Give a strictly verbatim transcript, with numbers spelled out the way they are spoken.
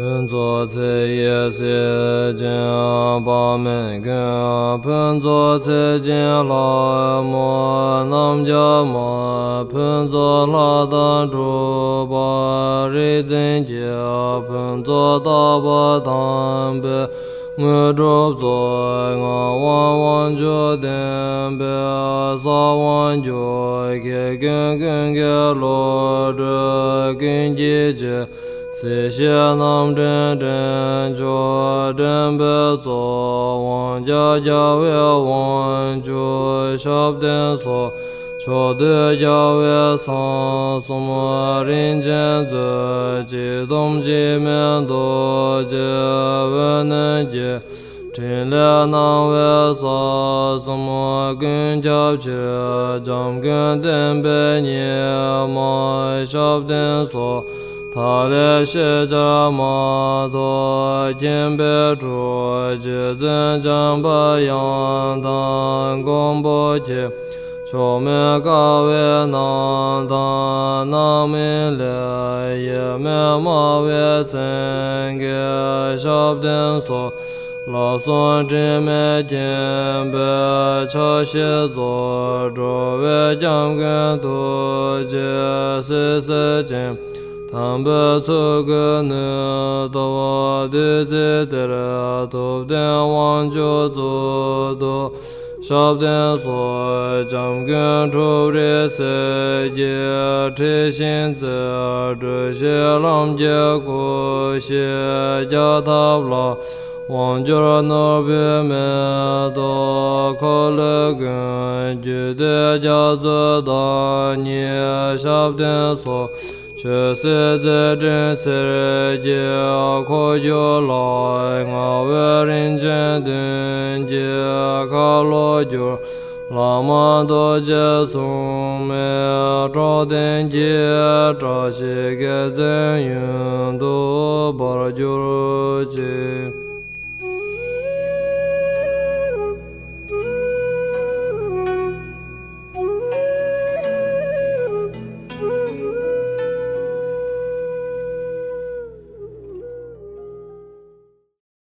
ཕུན་ཚོགས་ཚེ་ཡི་སྲས་ཆེན་དཔག་མེད་མགོན། ཕུན་ཚོགས་ཚེ་ཆེན་ལྷ་མོ་རྣམ་རྒྱལ་མ། ཕུན་ཚོགས་ལྷ་དང་གྲུབ་པ་རིག་འཛིན་གྱི། ཕུན་ཚོགས་རྟག་པ་དམ་པའི་དངོས་གྲུབ་སྩོལ། ངག་དབང་དབང་ཕྱུག་བསྟན་པའི་ས་དབང་སྒྱུར། མཁས་དབང་ཀུན་དགའི་བློ་གྲོས་ཀུན་གྱི་རྗེ། སྲིད་ཞིའི་རྣམ་འདྲེན་འདྲེན་མཆོག་འདྲེན་པའི་གཙོ། དབང་རྒྱལ་རྒྱལ་བའི་དབང་ཕྱུག་ཞབས་བརྟན་སོགས། ཕྱོགས་དུས་རྒྱལ་བའི་ས་གསུམ་རིན་ཆེན་མཛོད། གཅིག་སྟོང་འཇིགས་མེད་རྡོ་རྗེ་འོད་སྣང་གི། ཕྲིན་ལས་སྣང་བས་ས་གསུམ་ཀུན་ཁྱབ་ཕྱིར། འཇམ་མགོན་བསྟན་པའི་ཉི་མ་ཞབས་བརྟན་སོགས། མཐའ་ཀླས་ཤེས་བྱ་མ་ཐོབ་མཁྱེན་པའི་གྲུབ། རྗེ་བཙུན་འཇམ་དཔལ་དབྱངས་དང་མགོན་པོ་ཁྱེད། མཆོག་དམན་དཀའ་བའི་རྣམ་ཐར་རྣམ་སྨིན་ལས། ཡིད་མི་དམའ་བའི་སེང་གེ་ཞབས་བརྟན་སོགས། བསླབ་གསུམ་དྲི་མེད་མཁྱེན་པའི་ཕྱག་བཞེས་སྩོལ། འགྲོ་བའི་སྐྱབས་མགོན་ཐུགས་རྗེའི་བསིལ་ཟེར་ཅན། དམ་པའི་ཚུལ་དགུའི་ནུས་སྟོབས་བདུད་རྩི་གཏེར། ཐུབ་བསྟན་དབང་ཕྱུག་གཙུག་ཏོར་ཞབས་བརྟན་སོགས། འཇམ་མགོན་གྲུབ་རིགས་སྲས་ཀྱི་ཁྲི་ཤིང་རྩེ། སྒྲོལ་བྱེད་ལམ་གྱི་སྐུ་ཞབས་རྒྱ་ཐབས་ལ། དབང་སྒྱུར་ནོར་བུའི་མེ་ཏོག་འཁོར་ལོའི་མགོན། རྒྱུད་སྡེ་རྒྱ་མཚོའི་བདག་ཉིད་ཞབས་བརྟན་སོགས། ཆོས་སྲིད་རྩེ་སྤྲིན་གསེར་གྱི་འཁོར་སྒྱུར་ལ། མངའ་འོས་རིན་ཆེན་བདུན་གྱི་ཁ་ལོ་བསྒྱུར། བླ་མ་རྡོ་རྗེ་སྲུང་མའི་གྲོགས་ལྡན་གྱི། བཀྲ་ཤིས་རྒྱལ་མཚན་ཡུན་དུ་འབར་གྱུར་ཅིག།